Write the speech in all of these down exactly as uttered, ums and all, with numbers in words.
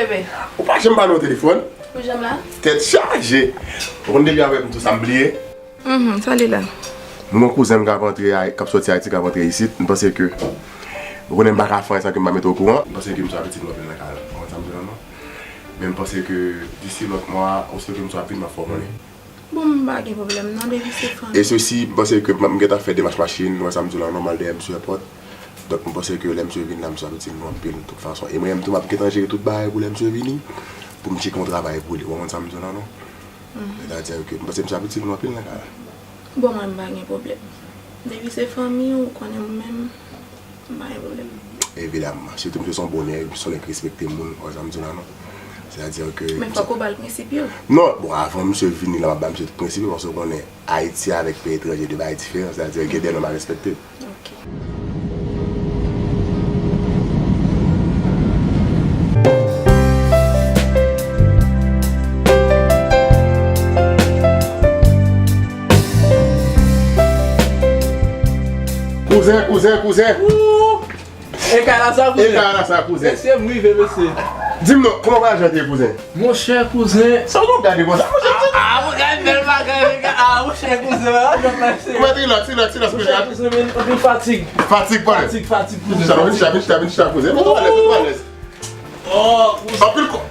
Bebe. Ou pa janm pale nan telefòn. Ou janm la? Tèt chaje. Ou konn depi avèk m tou sa m bliye. Mhm, sa li la. Mwen gen yon kouzen m k ap antre, k ap soti Ayiti, k ap antre isit. M panse ke, ou konnen m pa ka fè anyen san ke m pa mete w okouran. M panse ke m sou apetit mwen anpil nan kay la. Ou konn sa m di la non? Men m panse ke disi lòt mwa, osito ke m sou ap vin, m ap fè w konnen. Bon, m pa gen pwoblèm non, depi se fanmi. E sesi, m panse ke m gentan fè demach machin, ou wè sa m di w la, nòmal dèyè m sou èpòt. Donk, m panse ke lè misye vin la, misye ap itil nou anpil, tout fason. E mwen menm tou, m ap gentan jere tout bagay pou lè misye vini, pou m tcheke yon travay pou li. Ou konprann sa m di w la, non? Mhm. Sètadi ke m panse misye ap itil nou anpil nan kay la. Bon, mwen, m pa gen pwoblèm. Depi se fanmi, ou konnen mwen menm, m pa gen pwoblèm. Evidamman. Sitou misye se yon bonè, misye se yon nèg ki respekte moun, ou wè sa m di w la, non? Sètadi ke... Men fòk ou ba l prensip yo. Non, bon, avan misye vini la, m ap ba misye tout prensip yo, paske ou konnen, Ayiti avèk peyi etranje, de bagay diferan, sètadi gen de nòm a respekte. Ok. Kouzen, kouzen, kouzen. Wou! E kay la sa, kouzen? E kay la sa, kouzen? Mesye, m rive, mesye. Di m non, kòman vwayaje a te ye, kouzen? Monchè, kouzen. Sa w ap gade konsa, monchè? Ah, ah, gade bèl bagay, men, ah, monchè, kouzen, ah, jan pase. Ou mèt relax, relax, relax, monchè, kouzen, men, anpil fatig. Fatig, pale. Fatig, fatig, kouzen. Chita, vin chita, vin chita, vin chita, kouzen. Mete w alèz, mete w alèz. Oh, kouzen. Anpil ko-,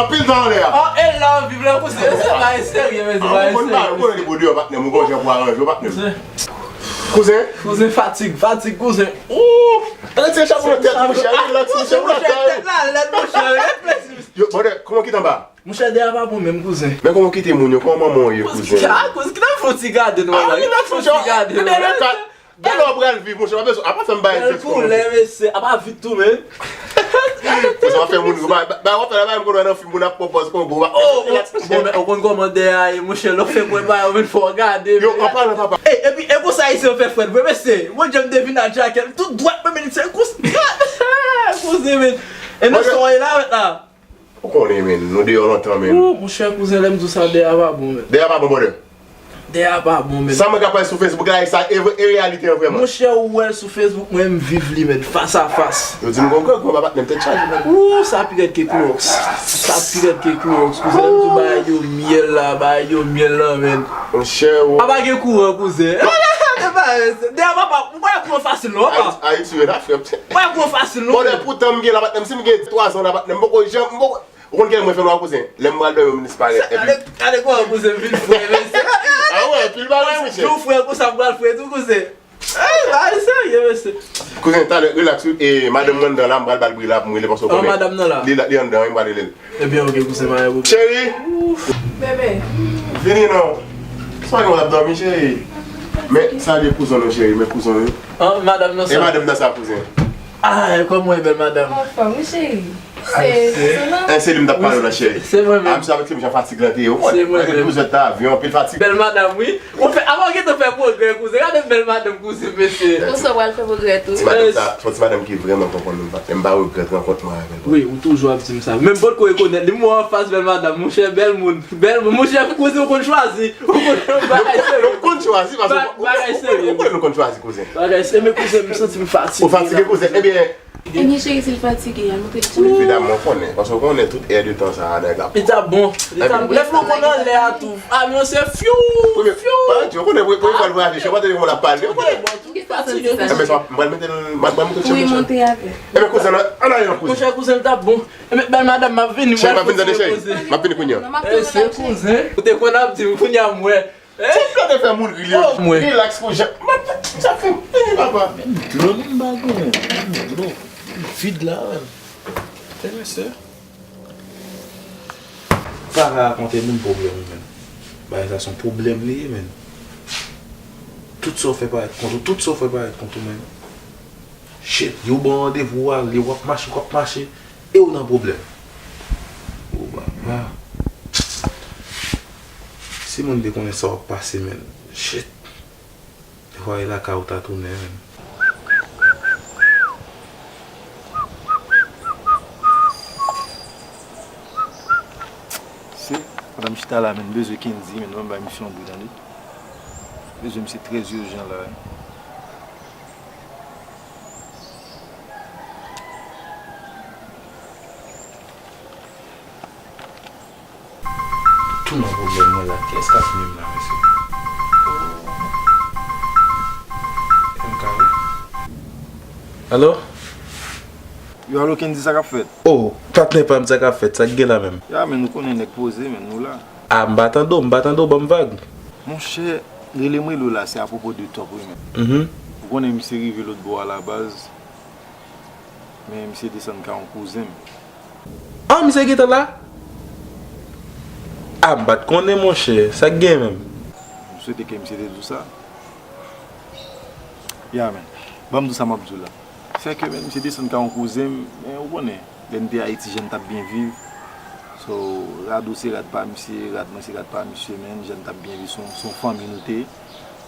anpil tan anlè a. Ah, e la, viv la, kouzen. Se pa serye, men se pa serye. Ah, ou konn pale, ou konnen depi w deyò, patnè m, ou gon jan pou aranje w, patnè m. Kouzen. Kouzen? Kouzen, fatig, fatig, kouzen. Ooh! Retire chapo nan tèt, monchè, relax, monchè, ou lakay ou. Tèt la lèd, monchè, ret plezi. Yo, brother, kòman w kite anba? Monchè, dèyè a pa bon menm, kouzen. Men kòman w kite moun yo, kòman manman w ye, kouzen? Ah, kouzen, kite m fè yon ti gade, non, ah, relax, monchè, fè yon ti gade, non. Gade lè w pral viv, monchè, pa bezwen, apa fè m bay tèks kòmanse. Bèl koulè, mesye, apa vit tou, men. Kouzen, w ap fè moun ri, ba, ba, w ap fè la, ba, m konn wè nan fim, moun ap pran pòz Kongo, w ap... Oh, oh, bon, men, ou konn kòman dèyè a ye, monchè, lè w fè pwen ba yo, men fò w gade, men. Yo, an palan, papa. Ey, epi, e konsa ayisyen yo fè frèt vre, mesye. Mwen, jan m te vin a djakèt, tout dwat mwen, men se kous, kouzen, men. E nan sa w ye la, mèt la. Ou konnen, men, nou deyò lontan, men. Ooh, monchè, kouzen, lè m di w sa, dèyè a pa bon, men. Dèyè a pa bon, brother. Dèyè a pa bon, men. Sa mwen ka wè sou Facebook la, e sa, e, e reyalite an vrèman. Monchè, ou wè l sou Facebook, mwen, m viv li, men, fas a fas. Yo di m gon gran, gran patnè m tèt chaje, men. Ooh, sa pi rèd ke Klowòks. Sa pi rèd ke Klowòks, kouzen. Lè m di w bagay yo myèl la, bagay yo myèl la, men. Monchè, ou... A pa gen kouran, kouzen. Dèyè a pa, ou pa kouran fasil, non, papa. Ayiti, yo la, frè m. Ou pa kouran fasil, non. Bon, lè poutan m gen la, patnè m, si m gen twa zan la, patnè m, m poko janm, m poko... Ou konn kilè mwen fè lwa, kouzen? Lè m pral dòmi, m disparèt. Epi gade, gade kòman kouzen vin fre, mesye. Ah wè, pil bagay, mesye. Jou frè konsa, m pral fre tou, kouzen. Ey, bagay serye, mesye. Kouzen, talè, relax, wi. E madanm mwen anndan la, m pral ba l bri la pou m rele, paske ou konnen. Oh, madanm nan la? Li la, li anndan, wi, m pral rele l. Ebyen, ok, kouzen, pa gen pwoblèm. Cheri! Bebe. Vini non. Sa pa gen w ap dòmi, cheri. Men, salye kouzen nou, cheri, men kouzen nou. Ah, madanm nan sa? E madanm nan sa, kouzen? Ah, kòman w ye, bèl madanm? Anfòm, wi, cheri. Se, se, se li m t ap pale w la, cheri. Se mwen menm. Ah, m sou avèk li, m jan fatig la te ye. Ou konnen, douz è tan avyon, anpil fatig. Bèl madanm, wi. Ou fè, apa w gentan fè pwogrè, kouzen? Gade bèl madanm, kouzen, mesye. Konsa w pral fè pwogrè tou. Ti madanm sa, se yon ti madanm ki vrèman konprann mwen, patnè. M pa regrèt rankont mwen avè l. Wi, ou toujou ap di m sa. Menm potko rekonèt li, m wè w anfas bèl madanm, monchè, bèl moun. Bèl moun, monchè, kouzen, ou konn chwazi. Ou konn chwazi. Nou konn chwazi, paske ou konnen nou konn chwazi, kouzen. Bagay serye, kouzen, m santi m fatige. Ou fatige, kouzen? Ebyen, Ebyen, cheri, si l fatige, al montre l ti... Evidamman, ou konnen. Paske ou konnen tout è de tan sa a, nèg la. Li t ap bon. Li t ap bon. Lè flo konn anlè a tou. Avyon se fyou, fyou. Ou konnen, premye fwa l vwayaje, chè, pa tande kòman l ap pale. Ou konnen, bon, tou fatige. Ebyen, sa, m pral mete l, m pral montre l chè, monchè. Wi, monte avè l. Ebyen, kouzen, ann ale nan kouzen. Monchè, kouzen, l t ap bon. Ebyen, bèl madanm, m ap vini. Chè, m ap vini, tande, chè. M ap vini kounye a. Non, m ap tou la, chè. Kouzen. Ou te konn ap di m, kounye a m wè. Ti flè te fè moun ri, li relax pou jan. Sa fè m peye, papa. Dlo menm pa genyen. Dlo. Vid la, menm. Fè mesye. Pa ka rakonte moun pwoblèm ou, menm. Bagay sa se yon pwoblèm li ye, menm. Tout sa w fè parèt kont ou, tout sa w fè parèt kont ou, menm. Shit, yo ban w randevou w ale, w ap mache, w ap mache, e w nan pwoblèm. O papa. Si moun te konnen sa w ap pase, menm. Shit. Defwa e lakay ou ta tounen, menm. Se, pandan m chita la, menm, bezwen Kendy, menm, ban m bay misye yon bri, tande. Bezwen misye trè ijan la, wi. Tou nan pwoblèm mwen la, kiyès k ap nwi m la, mesye? M kare. Alo? Yo, alo, Kendy, sa k ap fèt? Oh, patnè pa m, sa k ap fèt? Sa k gen la menm? Ya, men nou konnen nèg poze, men nou la. Ah, m pa tande w, m pa tande w, ban m vag. Monchè, rele m rele w la, se apwopo de Top wi, men. Mhm. Ou konnen misye rive lòt bò a la baz, men misye desann kay yon kouzen m. Ah, misye gentan la? Ah, m pa t konnen, monchè. Sa k gen menm? M swete ke misye te di w sa. Ya, men. Ban m di w sa m ap di w la. Se ke, men, misye desann kay yon kouzen m, men ou konnen, lè n te Ayiti, jan n t ap byen viv. So, rad ou se rad pa misye, rad mwen se rad pa misye, men, jan n t ap byen viv, se yon, se yon fanmi nou te ye.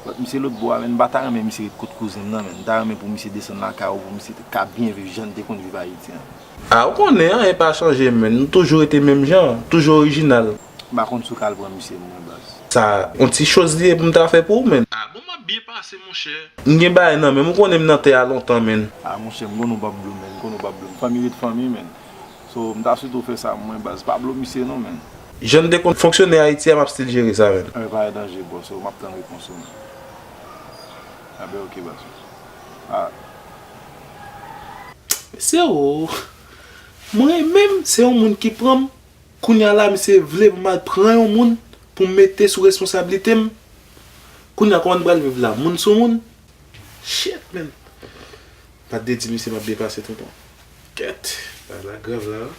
But misye lòt bò a, men, m pa ta renmen misye ret kot kouzen m nan, men. M ta renmen pou misye desann lakay ou, pou misye te ka byen viv jan n te konn viv Ayiti an. Ah, ou konnen, anyen pa chanje, men. Nou toujou rete menm jan, toujou orijinal. M pa konn si w ka al pran misye, mwen, baz. Sa, yon ti choz li ye pou m ta fè pou ou, men. Ah, bon, m ap byen pase, monchè. M gen bagay nan men m, ou konnen m nan tè a lontan, men. Ah, monchè, m konnen w p ap blo m, men. M konnen w p ap blo m. Fanmi ret fanmi, men. So, m ta swete w fè sa, mwen, baz. Pa blo misye, non, men. Jan n te konn fonksyone Ayiti a, m ap still jere sa, men. Anyen pa gen danje, bro. So, m ap tann repons ou, men. Ah, ben, ok, baz. Ah. Mesye, o. Mwen menm, se yon moun ki pran m. Kounye a la, misye vle pou m al pran yon moun pou m mete sou responsablite m. Kounye a, kòman m pral viv la? Moun sou moun? Shit, man. Pa t de di misye m ap byen pase, tonton. Kèt, bagay la grav la.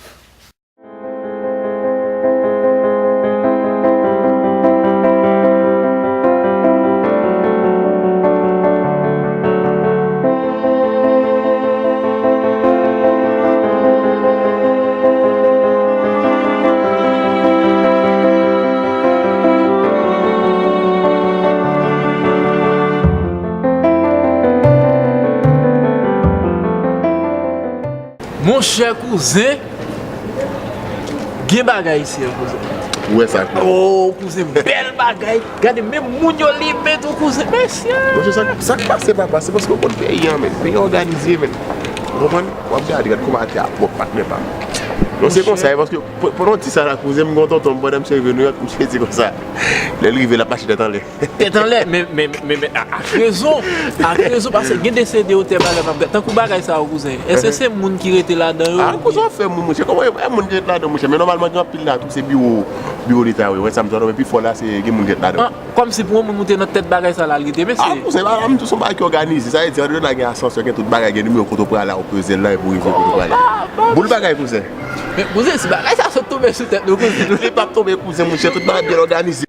Monchè kouzen, gen bagay isi an, kouzen. Ou wè sa, kouzen? Oh, kouzen, bèl bagay. Gade, menm moun yo limen tou, kouzen. Mesye! Monchè, sa, sa k pase, papa? Se paske w konn peyi an, men. Peyi an òganize, men. Ou konprann? W ap gade, gade kòman atè a pwòp, patnè pa m. Non, se konsa, e paske, p-, pandan w di sa la, kouzen, m gen yon tonton m, pandan misye rive Nouyòk, misye di konsa. Lè l rive, l ap mache tèt anlè. Tèt anlè, men, men, men, men, a-, ak rezon, ak rezon, paske gen de se de otè bagay m ap gade. Tankou bagay sa yo, kouzen. Èske se moun ki rete ladan yo? Ah, kouzen, w ap fè moun, monchè. Kòman e moun ki rete ladan, monchè? Men nòmalman, gen anpil la tou, se biwo, biwo leta yo. Wè sa m di w la, men pi fò la, se gen moun ki rete ladan. Ah, kòmsi pou yon moun moute nan tèt bagay sa la, l rete, mesye. Ah, kouzen, bagay la, m di w, se yon bagay ki òganize. Sa vle di, andedan la, gen asansè, gen tout bagay, gen nimewo kote w prale a, ou peze l la, epi w rive kote w prale a. Boul bagay, kouzen. Men, kouzen, si bagay sa sot tonbe sou tèt nou, kouzen. Li p ap tonbe, kouzen, monchè, tout bagay byen òganize.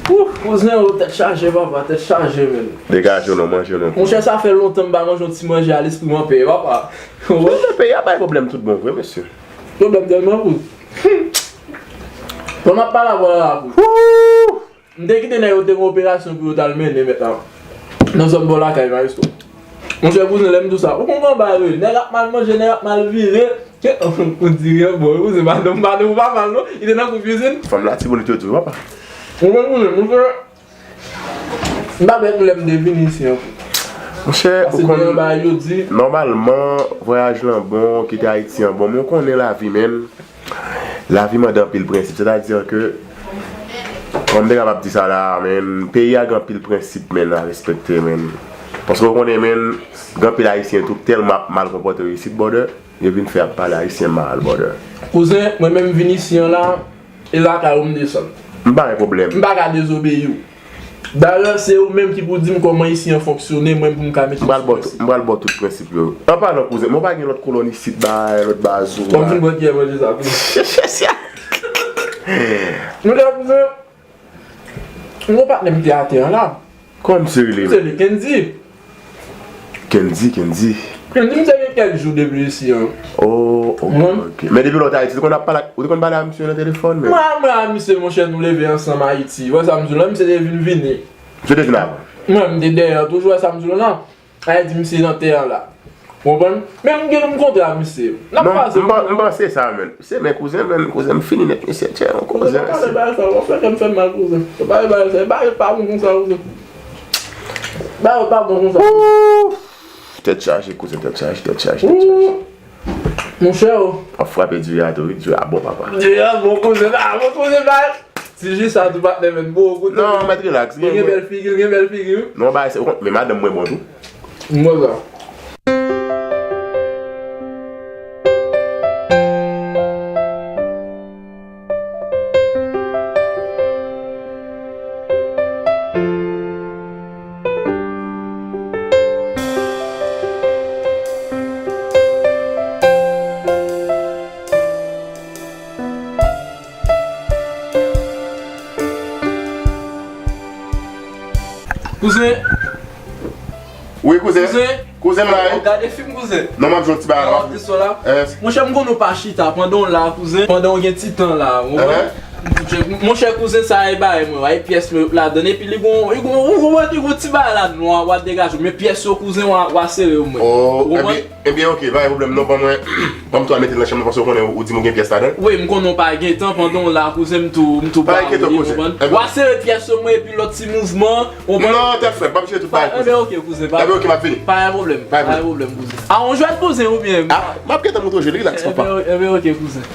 Ouf, kouzen, o, tèt chaje, papa, tèt chaje, menn. Degaje w non, manje w non. Monchè, sa fè lontan m pa manje yon ti manje a lespri m an pè, papa. Ou wè? Manje peyi a bay pwoblèm tout bon vre, mesye. Pwoblèm tèlman, kouz. Bon, m ap pale avè w la, kouz. M te kite nèg yo te gen operasyon pou yo t al mennen mèt la. Nan zòn bò lakay Maestro. Monchè kouzen, lè m di w sa, ou konn kòman bagay yo ye. Nèg ap mal manje, nèg ap mal vire. Ke, ou di ryen bon, wi, kouzen, madanm, madanm ou pa mal, non. Li te nan kou kwizin. Fanm Latibonit yo di w, papa. Ou konn kouzen, monchè, m pa bèt lè m te vin isi ankò. Monchè, ou konn, nòmalman, vwayaj lan bon, kite Ayiti an bon, men ou konnen lavi, menn. Lavi mande anpil prensip, sètadi ke Bon, m te kapab di sa la, men peyi a gen anpil prensip, men, a respekte, men. Paske w konnen, men, gen anpil Ayisyen tou k tèlman ap mal konpòte yo isit, brother, yo vin fè ap pale Ayisyen mal, brother. Kouzen, mwen menm m vin isi an la, e lakay ou m desann. M pa gen pwoblèm. M pa ka dezobeyi w. Dayè, se ou menm ki pou di m kòman isi an fonksyone, mwen pou m ka mete m pral sou ba w tout, prensip. M pral ba w tout prensip yo. An palan, kouzen, mwen pa gen lòt kolòn isit, bay, lòt baz ou. Kòm fin pran kiyè manje sa, kouzen. Mwen te kouzen, yon patnè m te atè an la. Kòman misye rele? Misye rele Kendy. Kendy, Kendy. Kendy, misye gen kèk jou depi isi an. Oh, ok, ok. Men depi lè w t Ayiti, ou te konn ap pale ak, ou te konn pale ak misye nan telefòn, men? Mwen, mwen ak misye, monchè, nou leve ansanm Ayiti. Wè sa m di w la, misye te vin vini. Misye te vin avan? Mwen, m te dèyè, toujou wè sa m di w la. Ayiti, misye nan tè an la. Ou konprann? Men m gen m kontre ak misye. N ap pase. Non, m pa, m pa, m panse sa, men. Se men kouzen, men kouzen, m fini nèt, mesye, tchè, yon kouzen, kouzen, pa pale bagay sa, w ap fè kè m fè m mal, kouzen. W ap pale bagay sa, bagay pa bon konsa, kouzen. Bagay pa bon konsa. Ouf! Tèt chaje, kouzen, tèt chaje, tèt chaje, tèt chaje. Monchè, o. W ap frape di a tou, wi, di a bon, papa. Di a bon, kouzen, a bon, kouzen, bagay. Ti jis sa tou, patnè, men bon, kote. Non, mèt rilaks, gen bèl figi, gen bèl figi, wi. Non, bagay, se, men madanm mwen bon tou. M wè sa. Kouzen. Wi, kouzen. Kouzen. Kouzen m la, wi. W ap gade fim, kouzen? Non, m ap jwe yon ti bagay la. Monchè, m konnen w pa chita pandan w la, kouzen. Pandan w gen ti tan la, ou konprann? Monchè, kouzen, sa e bagay mwen, w a e pyès mwen ladann, epi li gon, li gon, ou konprann, li gon ti bagay la, nwa, w a degaje w, men pyès yo, kouzen, w a, w a sere w, mwen. Ou konprann? Ebyen, ok, pa gen pwoblèm, non, ban mwen, ban m tou al mete l nan chanm nan, paske ou konnen, ou di m ou gen pyès ladan l. Wi, m konnen w pa gen tan pandan w la, kouzen, m tou, m tou ba ou li, ou konprann? W a sere pyès yo, mwen, epi lòt ti mouvman, ou konprann? Non, tèt frèt, m ap jere tout bagay, kouzen. Enben, ok, kouzen, pa gen pwoblèm, kouzen. A, on jwèt, kouzen, oubyen? A, m ap gentan montre w jeu, rilaks, papa. Enben, ok, kouzen.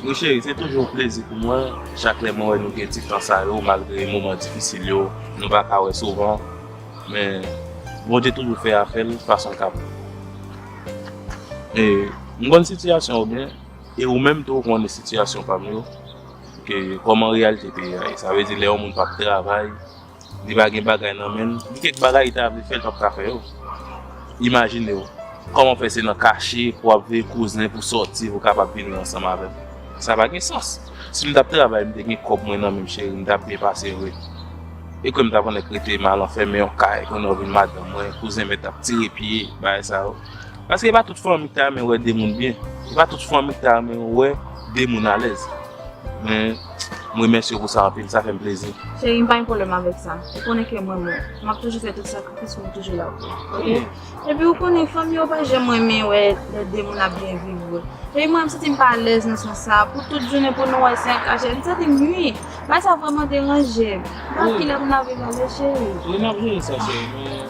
Wi, cheri, se toujou yon plezi pou mwen, chak lè mwen wè nou gen ti tan sa yo, malgre moman difisil yo, nou pa ka wè souvan. Men, Bondye toujou fè afè l fason l ka pou. E, m konn sitiyasyon w byen, e ou menm tou ou konnen sitiyasyon pa m yo, ke kòman reyalite peyi a ye. Sa vle di lè yon moun p ap travay, li pa gen bagay nan men l, gen kèk bagay li ta vle fè, l p ap ka fè yo. Imajine w, kòman fè se nan kache pou w ap veye kouzen pou sòti, pou w kapab vini ansanm avè m? Sa pa gen sans. Si m t ap travay, m te gen kòb mwen nan men m, cheri, m t ap byen pase vre. E kwè m t ap annik rete m al anfèmen yon kay, kounye a w vin madanm mwen, kouzen mèt ap tire pye, bagay sa yo. Paske e pa tout fanmi ki ta renmen wè de moun byen. E pa tout fanmi ki ta renmen wè de moun alèz. Men, m remèsye w pou sa anpil, sa fè m plezi. Cheri, m pa gen pwoblèm avèk sa. Ou konnen ke mwen, mwen, m ap toujou fè tout sakrifis pou m toujou la pou ou. Oke? Epi ou konnen, fanmi yo pa janm renmen wè lè de moun ap byen viv vre. Epi mwen, m santi m pa alèz nan sans sa. Pou tout jounen pou nou wè se an kachèt, m santi m nwi. Bagay sa vrèman deranje m. Bon, kilè pou n ap viv alèz, cheri? Wi, n ap jere sa, cheri, men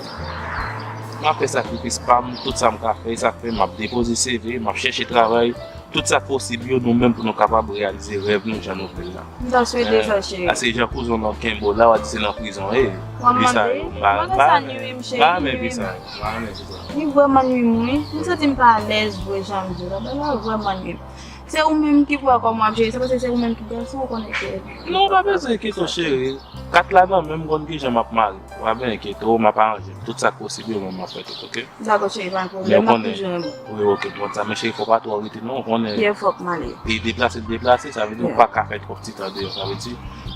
m ap fè sakrifis pa m, tout sa m ka fè, e sa k fè m ap depoze C V, m ap chèche travay. Tout sa k posib yo, nou menm pou nou kapab reyalize rèv nou jan nou vle l la. M ta swete sa, cheri. Paske jan kouzen w nan kenbe w la, w a di se nan prizon w ye. W a mande, mwen sa nwi m, cheri, nwi m. M pa renmen vi sa yo, m pa renmen vi sa yo. Li vrèman nwi m, wi. M santi m pa alèz vre, jan m di w la. Bagay la vrèman nwi m. Se ou menm ki pou wè kòman w ap jere sa, paske se ou menm ki gason, ou konnen ke. Non, ou pa bezwen enkyete w, cheri. Kat la nan men m, m konn kijan m ap mare. Ou pa bezwen enkyete w, m ap aranje tout sa k posib yo, mwen m ap fè tout, oke? Dakò, cheri, pa gen pwoblèm, m ap toujou renmen w. Wi, oke, m konn sa, men cheri, fò w pa twò rete non, ou konnen. Pierre, fòk m ale. E deplase, deplase, sa vle di ou pa ka fè twòp ti tan deyò, sa vle di,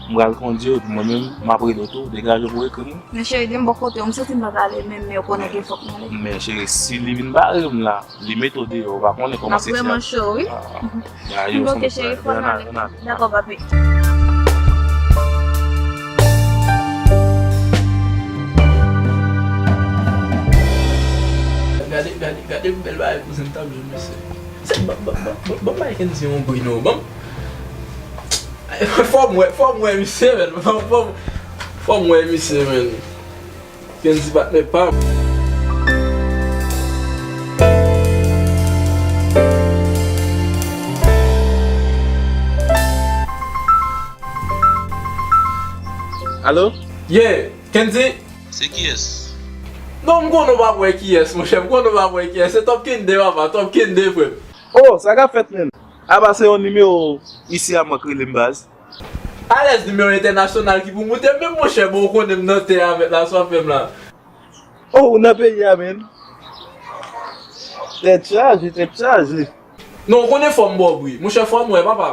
m pral kondi w, epi mwen menm, m ap rele w tou, degaje w pou w ekri m, wi. Men cheri, depi bò kote w, m santi m pa ka ale menm, men ou konnen ke fòk m ale. Men cheri, si li vin bare m la, li mete w deyò, ou pa konnen kòman sitiyasyon. M ap vrèman cho, wi. Ah, ah. Bagay yo sanble. Oke, cheri, fò n ale. Dakò, papi. Gade, gade, gade bèl bagay kouzen m t ap jwenn, mesye. Se, ban, ban, ban, ban, ban Mike Kendy yon bri non, ban m. Fò m wè, fò m wè misye, men. Fò, fò, fò m wè misye, men. Kendy patnè pa m. Alo? Yeah, Kendy? Se kiyès? Non, m konnen w p ap wè kiyès, monchè, m konnen w p ap wè kiyès. Se Top Kendy, papa, Top Kendy, frè m. Oh, sa k ap fèt, menn? Apa se yon nimewo isi a mwen k rele m, baz? Alèz, nimewo entènasyonal ki pou moute m, men monchè, bon, ou konnen m nan tè a, mèt la, sa w ap fè m la. Oh, ou nan peyi a, menn? Tèt chaje, tèt chaje. Non, ou konnen fò m ba w bri. Monchè, fò m wè, papa.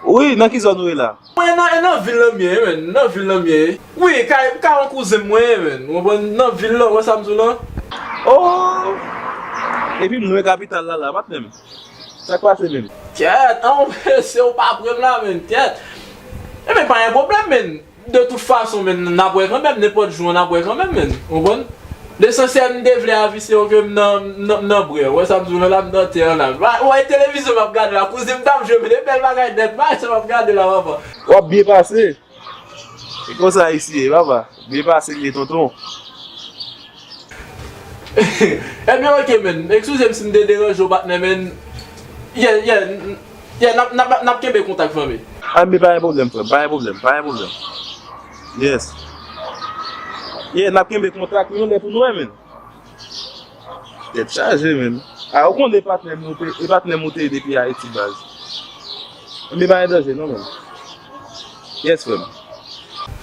Wi, nan ki zòn ou ye la? Mwen nan, nan vil lan m ye, menn. Nan vil lan m ye. Wi, kay, kay yon kouzen m mwen ye, menn. Ou konprann? Nan vil lan, wè sa m di w lan? Oh! Epi m lwen kapital la, la, patnè m. Sa k pase, menn? Kyèt, an, se ou pa prè m la, menn. Kyèt. Ebyen, pa gen pwoblèm, menn. De tout fason, menn, n ap wè kanmenm, nenpòt jou an, n ap wè kanmenm, menn. Ou konprann? Lesansyèl, m te vle avise yo ke m nan, m nan, m nan brè. Ou wè sa m di w la, m nan tè an la. Ou wè televizyon m ap gade la, kouzen m t ap jwe, men de bèl bagay nèt, bagay sa m ap gade la, papa. W ap byen pase. E konsa isi ye, papa. Byen pase l ye, tonton. Ebyen, oke, menn. Eskize m si m te deranje w, patnè, menn. Yeah, yeah, n-, yeah, n ap, n ap, n ap kenbe kontak, fanmi. Ah, men pa gen pwoblèm, frè m. Pa gen pwoblèm, pa gen pwoblèm. Yes. Yeah, n ap kenbe kontak, yon lè pou nou wè, menn. Tèt chaje, menn. Ah, ou konnen e patnè m ou te, e patnè m ou te ye depi Ayiti, baz. Men pa gen danje, non, menn. Yes, frè m.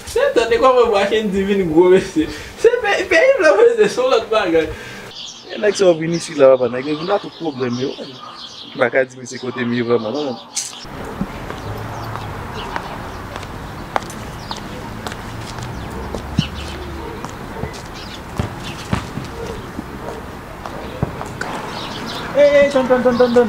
Se tande kòman bwa Kendy vin gwo, mesye. Se pe-, peyi blan, mesye, se yon lòt bagay. E nèg sa yo vin isi la, papa, nèg yo vin ak tout pwoblèm yo. M pa ka di mesye kote m ye vrèman, non. Ey, ey, tann, tann, tann, tann, tann.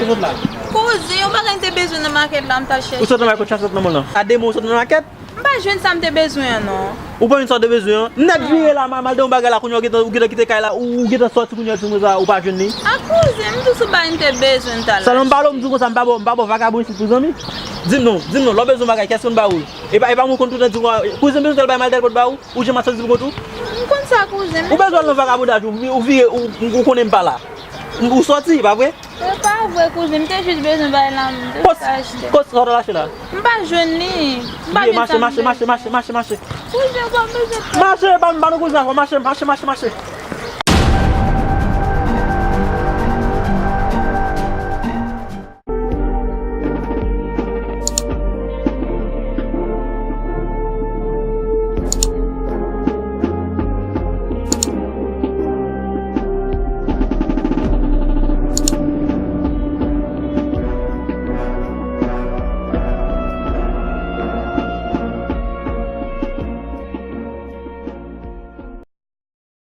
Ou sot la? Kouzen, yon bagay m te bezwen nan makèt la, m t al chèche. Ou sot nan makèt, ou sot nan mòl lan? A de men ou sot nan makèt? M pa jwenn sa m te bezwen an, non. Ou pa jwenn sa w te bezwen an? Nèt vire la, m al, m al de yon bagay la, kounye a ou gentan, ou gentan kite kay la, ou, ou gentan sòti kounye a, di m sa, ou pa jwenn li. A kouzen, m di w se yon bagay m te bezwen m t al achte. Sa non, m pale w, m di w konsa, m pa ba w, m pa ba w vagabon isit pou zanmi. Di m non, di m non, lè w bezwen yon bagay, kiyès konn ba ou l? E pa, e pa mwen konn toutan di w, kouzen bezwen tèl bagay, m al tèl kote ba ou, ou janm al sòti pou kont ou? M konn sa, kouzen, m pa bezwen. Ou bezwen al nan vagabondaj, ou, ou vire, ou, ou konnen m pa la. Ou sòti, pa vre? Se pa vre, kouzen. M te jis bezwen bay la, m te jis achte. Kot sa w t al achte la? M pa jwenn li. M pa jwenn sa m bezwen. Mache, mache, mache, mache, mache, mache. Kouzen, ou pa bezwen pè. Mache, pa, pa nan kouzen, mache, mache, mache, mache.